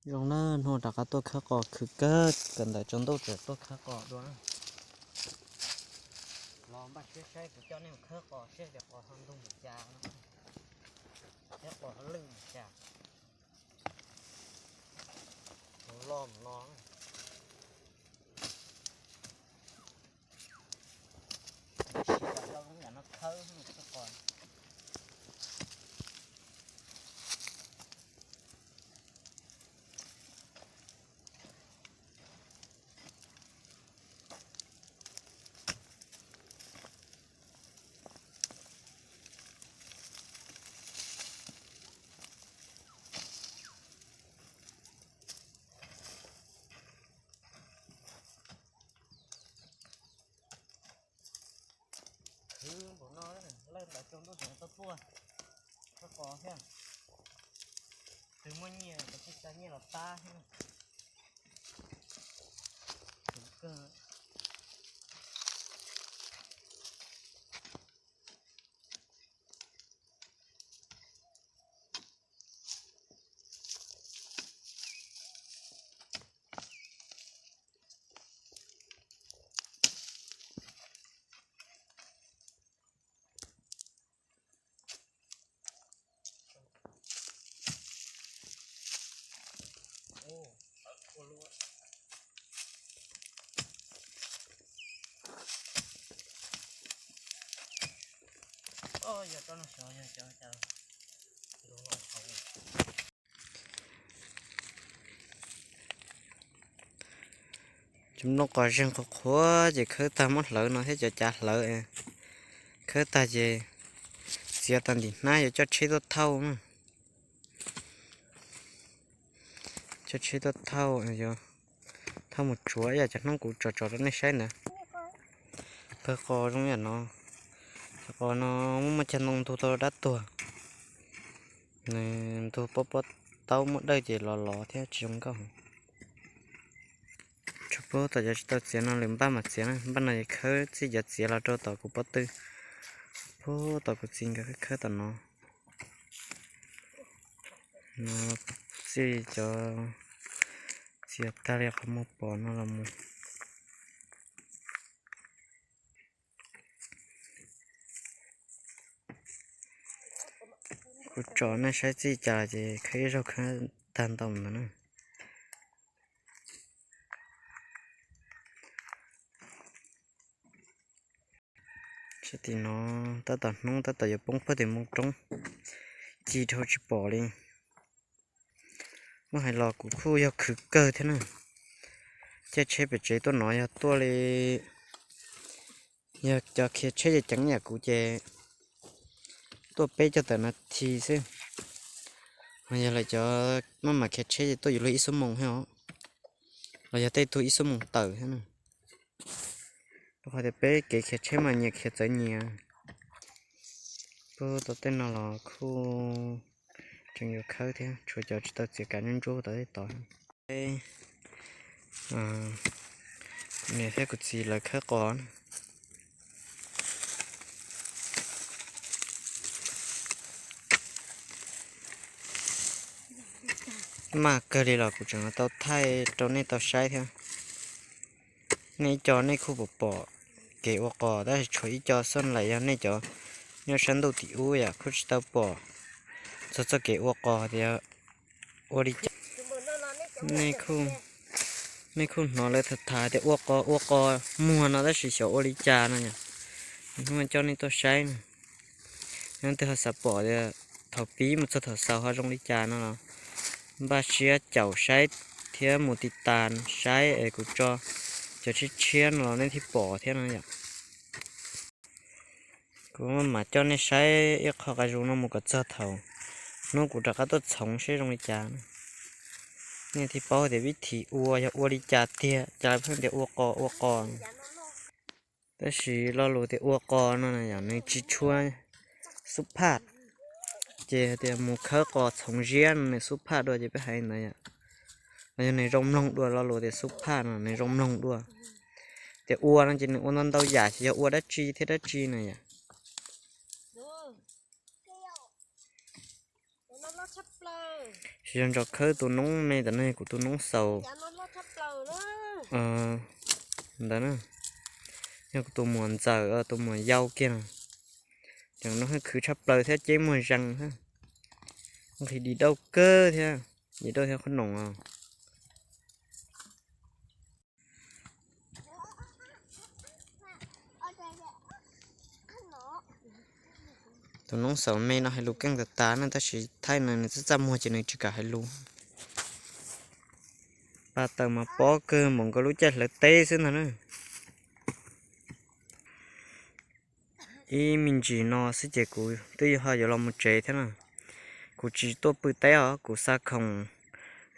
Zoo na, hnub rov qab tuaj khawb qos khwv kawg, kawm ntawv tsaus ntuj tseem tuaj khawb qos dua na. Los npaj siab saib kuv coj nej mus khawb qos seb tias qos ho ntug npaum cas, seb qos ho lwj npaum cas. Mus los mus los. Tab sis cov hlau zoo yam no khawb khawb qos. Khwv npaum no, lawv ntawd tsaus ntuj tseem tau tuaj khawb qos thiab. Twb muaj nyiaj, tab sis xav nyiaj los tab thiab. Khwv kawg. Cov nplooj qos zeeg qhuav qhuav ces khawb tag muab hlawv no thiab cov cav hlawv. Khawb tag ces txiav tag ntim hnab yuav coj tsheb tuaj thauj na. Coj tsheb tuaj thauj, yuav thauj mus tsuav ib yam cov hnub kuv tso tso rau nej saib ntawd. Pawg qos zoo yam no, cov qos no muaj muaj cag ntoo ntug tau dab tuag. Nws ntug pob pob taub muaj dawj ces los los thiab tsis zoo nkauj. Tshuav puag tom cov tsis tau txiav no lwm npaj mam txiav na, npaj no ces khawb txij cov txiav los rau tom kuv pob tw, puag tom kuv txiv nkawd khawb khawb tom no. No txij cov txiav tag li qhov muag pom no los mus. Kuv tso nej saib txij cas ces khawb ib zaug khawb tag ntau ntawd na. Sab tim no tab tom hnub tab tom yuav poob puag tim moo roob, ci dhau tsis pom li. Muab hais los kuv kuj yog khwv kawg thiab na. Caij tsheb pem tsev tuaj no yog tuaj li, yog cov khiav tsheb ceev ceev yam kuv ces tuaj peb caug tawm nas this xwb. Ho yog lawv cov maj mam khiav tsheb ces tuaj yuav luag ib xuab moos thiab os, los yog tej tug ib xuab moos tawm thiab na. Rau qhov tias peb kev khiav tsheb mas nyias khiav txawv nyias. Puag tom tej no los kuj tseem yuav khawb thiab, tshuav cov tsis tau txiav kav ntsuab ntsuab tom tej tod. Niam thiab kuv txiv lawv khawb qos na. Maj kawg li los kuv tseem tau thaij rau nej tau saib thiab. Nej ib co nej kuj pom pom kev ua qos, tab sis tshuav ib co xoj laim yog nej cov nyob sab ntuj tim ub yam kuj tsis tau pom txog txoj kev ua qos tias ua li cas. Nej kuj hnov lawv tham tham tias ua qos ua qos muag no tab sis xyov ua li cas no yom. Hnub coj nej tuaj saib na. Yog leej twg ho xav pom tias thaum pib mus txog thaum xaus ho zoo li cas no los npaj siab caum saib thiab mus tiv tas saib es kuv tso cov tshiab tshiab no los nej thiaj pom thiab no yom. Kuv mam coj nej saib ib qho qas zus no mus kom txog thaum hnub kuv rov qab tuaj txhoov seb zoo li cas. Nej thiaj paub tias vib thim ua yog ua li cas tiag, cas lawv pheej tias ua qos ua qos. Tab sis lo lus tias ua qos no yog nws tsis tshua xub phaj, ces hais tias mus khawb qos txhoov ziab no nws xub phaj dua ces peb hais ntawd yom. Los yog nws zoo mloog dua, lo lus tias xub phaj no nws zoo mloog dua. Tias ua no ces nws ua ntau ntau yam, ces yog ua dab tsi thiab dab tsi na yom. Tsis yog ntsos khawb tus noob me ntawm no, kuv tus noob xaus ntawd na, yog kuv tus muam ntxawm, tus muam yau kiag no. Cov no khwv tshaj plaws thiab ceb muag zees thiab, nqhis di dauj kawg thiab, di dauj thiab qhob noom os. Tus noob xaus me no hais lus keej tas tas na, tab sis thaij no nws txaj txaj muag ces nws tsis kam hais lus. Pa taws mas pob kawg npaum nkaus lub caij hlawv teb xwb ntag na. Ib me ntsis no xwb ces kuv twb ho yuav los mus tsev thiab na. Kuv tsis tuaj pw teb os, kuv xa khoom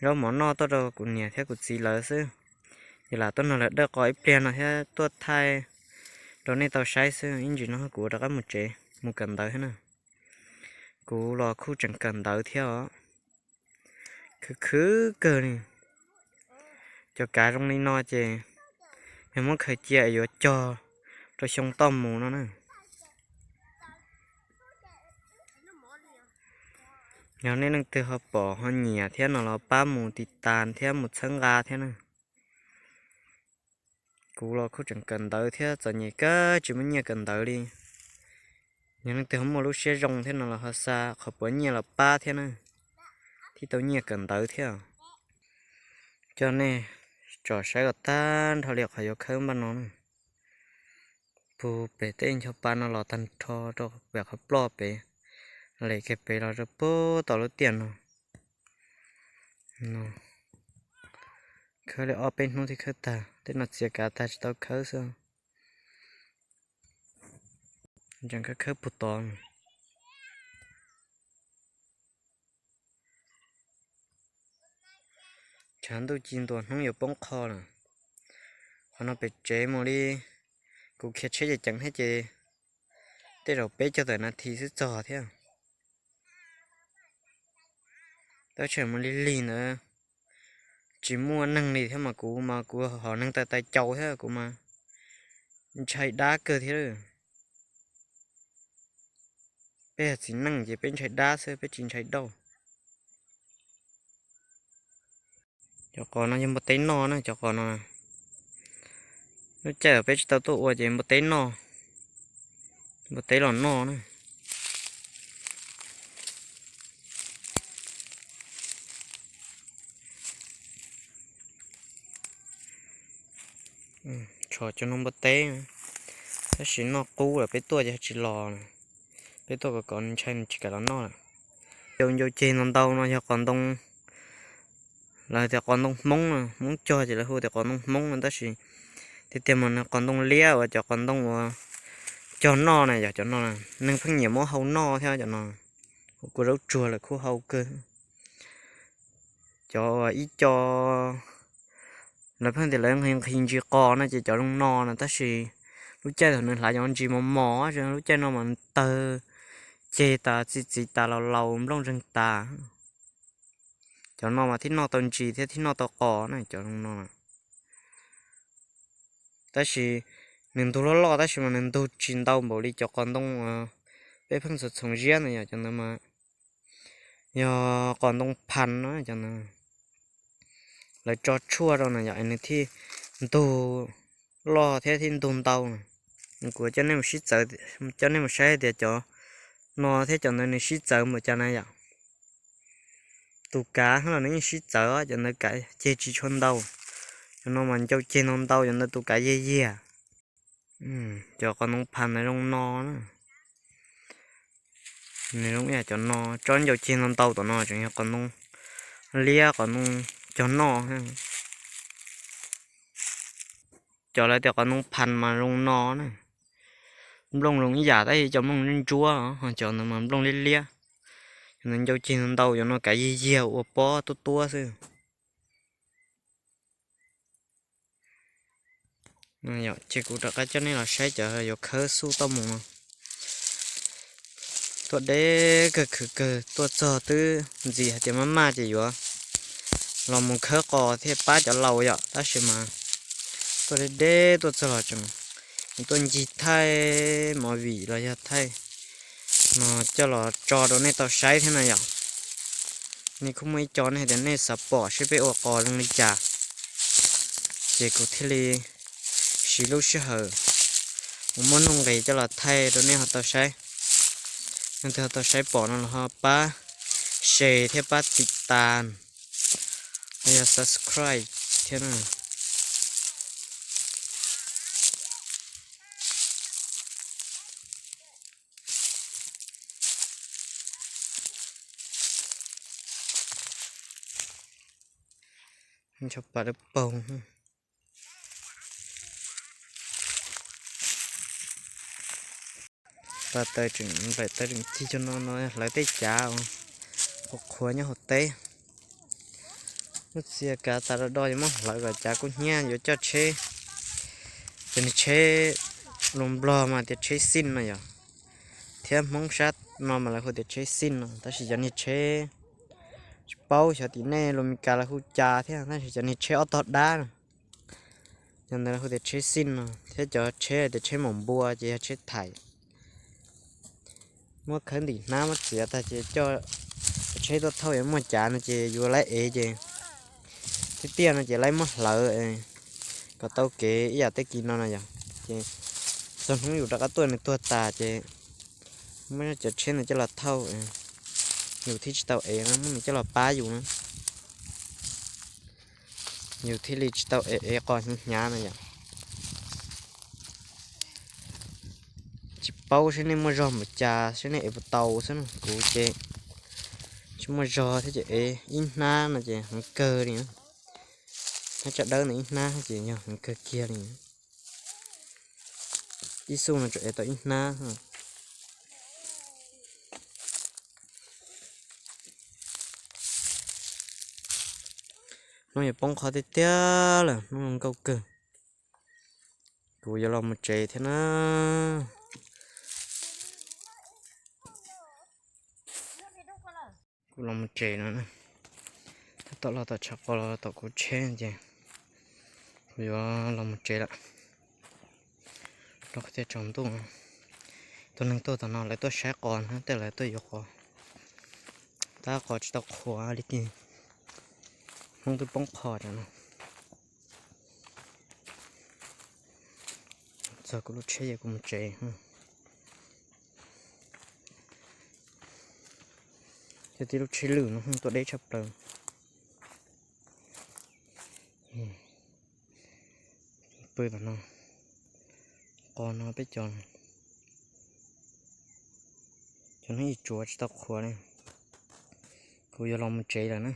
zaub mov noj tuaj rau kuv niam thiab kuv txiv lawv xwb. Ces lam tuaj nrog lawv dawj qos ib pliag no thiab tuaj thaij rau nej tau saib xwb. Ib ntsis no kuv rov qab mus tsev mus kawm ntawv thiab na. Kuv los kuj tseem kawm ntawv thiab os. Khwv khwv kawg li. Cov kav zoo li no ces yog muab khaws cia es yuav cog rau xyoo toj mus no na. Yog nej leej twg ho pom ho nyiam thiab no los pab mus tiv tas thiab mus txhawb nqa thiab na. Kuv los kuj tseem kawm ntawv thiab txom nyem kawg tsis muaj nyiaj kawm ntawv li. Yog leej twg ho muaj lub siab zoo thiab no los ho xa qhov puav nyiaj los pab thiab na, thiaj tau nyiaj kawm ntawv thiab. Coj nej tsom saib kom tag nrho li qhov yuav khawb npaj no na. Puag pem tej ncho pa no los tag nrho rau pem qhov ploj pem, lem kiag pem los rau puag tom lub tiaj no. Khawb li ob peb hnub thiaj khawb tag, tej no txiav kav tag tsis tau khawb xwb. Tseem khawb khawb puag tod. Tshav ntuj ci ntua hnub yuav poob qho lawm. Qhov no pem tsev mus li, kuv khiav tsheb ceev ceev thiab ces tej zaum peb caug tawm nas this xwb txog thiab. Tab sis mus lig lig ntawd tsis muaj neeg li thiab mas kuv mas kuv hom neeg taw tais caus thiab kuv mas ntshai dab kawg thiab. Peb yog txiv neej ces peb ntshai dab xwb, peb tsis ntshai dauj. Cov qos no yog npua teb noj na, cov qos no. Lub caij uas peb tsis tau tuaj ua ces npua teb noj, npua teb los noj na. Tshos cov no npua teb, tab sis noj qub lawm peb tuaj ces tsis los. Peb tuaj kom kom nws ntshai nws tsis kam los noj lawm. Ncau ncau ceg ntau ntau no yog qos ntoo, lawv tias qos ntoo Hmoob, Hmoob cog ces lawv hu tias qos ntoo Hmoob no, tab sis tiag tiag mas nws qos ntoo liab uas cov qos ntoo uas cog noj na, yog cov no neeg pheej nyiam muab hau noj thiab cov no. Ua kua zaub tsuag lawm kuj hau kawg. Cov uas ib co lawv pheej tias lawv nqhis nqhis ntsis qos no ces cov zoo no na, tab sis lub caij thaum nws hlav cov ntsis mos mos, lub caij no mas nws tawg ceg tas txi txiv tas laus laus nplooj zeeg tas. Cov no mas thiaj noj tau ntsis thiab thiaj noj tau qos na cov zoo no. Tab sis nws ntug loj loj tab sis mas nws ntug tsis ntau npaum li cov qos ntoo peb pheej txhoov txhoov ziab na yom, cov ntawd mas yog qos ntoo Phas no cov ntawd. Lawv tso tshuaj rau na yom, nws thiaj ntug loj thiab thiaj ntug ntau na. Kuv coj nej mus sib txawv, coj nej mus saib tias cov no thiab cov ntawd nws sib txawv npaum cas na yom. Tus kav los nws yeej sib txawv, cov ntawd kav ceg tsis tshua ntau. Cov no mas ncau ceg ntau ntau, cov ntawd tus kav yiag yiag. Cov qos ntoo Phas ntawd zoo no na. Nws zoo ib yam cov no, tsob ncau ceg ntau ntau tom no tseem yog qos ntoo liab, qos ntoo cog noj. Cov lawv tias qos ntoo Phas mas zoo no na. Nplooj zoo ib yam tab sis cov nplooj ntsuab ntsuab, ho cov ntawd mas nplooj liab liab. Cov ntawd ncau ceg ntau ntau, cov no kav yiag yiag ua pob tuab tuab xwb. Ces kuv rov qab coj nej los saib cov yuav khawb xub toj mus no. Tuaj deb kawg khwv kawg, tuaj txog twb ntxim hais tias maj maj ces yuav los mus khawb qos thiaj pab cov laus yom, tab sis mas tuaj deb deb tuaj txog los tseem tuaj ncig thaij movie los yog thaij no coj los tso rau nej tau saib thiab na yom. Nej kuj muaj ib co nej hais tias nej xav pom seb peb ua qos zoo li cas, ces kuv thiaj li siv lub sij hawm uas muaj nuj nqis coj los thaij rau nej ho tau saib. Nej ho tau saib pom no los ho pab share thiab pab tim tas, ho yog subscribe thiab na. Ncho pas dawb paug. Pas taws tseem nplaim taws tseem cig cov no no hlawv tej cav qhuav qhuav nyob hauv teb. Lub txia kav tas do do yuav muab hlawv kom cav kub hnyiab yuav coj tsheb. Cov niag tsheb los Nplog mas tias tsheb xij no yom, thiab Hmoob sab no mas lawv hu tias tsheb xij no, tab sis cov niag tsheb tsis paub xyov tim nej los Meskas lawv hu cas thiab, tab sis cov niag tsheb ob tog dab no, cov ntawd lawv hu tias tsheb xij no, thiab cov tsheb tias tsheb maum npua ces yog tsheb thaim. Muab khawb ntim hnab muab txiav tag ces coj tsheb tuaj thauj yuav muaj cav no ces yuav laib ev ces, tiaj tiaj no ces laib muab hlawv kom tau kev ib yam tej kis no no yom. Ces txog hnub yus rov qab tuaj nws tuag tas ces muab cov tsheb ntawd coj los thauj, yus thiaj tsis tau ev no, muab nws coj los pab yus na, yus thiaj li tsis tau ev ev qos hnyav hnyav no yom. Tsis paub seb nej muaj zog npaum cas, seb nej ev puas tau xwb no. Kuv ces tsis muaj zog thiab ces ev ib hnab no ces heev kawg li. Hnab tsaj dawb ntawd ib hnab ces yog heev kawg kiag li. Ib xuj no tsuas ev tau ib hnab. Hnub yuav poob qho tiag tiag lawm, hnub zoo nkauj kawg. Kuv yuav los mus tsev thiab na. Kuv los mus tsev no na. Tab tom los tom tshav qos los tom kuv tsheb ces kuv yuav los mus tsev lawm. Rau qhov tias tsaus ntuj, tus neeg tuaj tom no lawv tuaj saib qos na, tej lawv tuaj yuav qos. Tab qos tsis tau qhuav li tiag, hnub twb poob qho tam no. Txog kuv lub tsheb ces kuv mus tsev. Cov tib lub tsheb lwj no tuaj deb tshaj plaws. Pw tom no, qos no peb cov, cov no ib tsuav tsis tau qhuav li. Kuv yuav los mus tsev lawm na.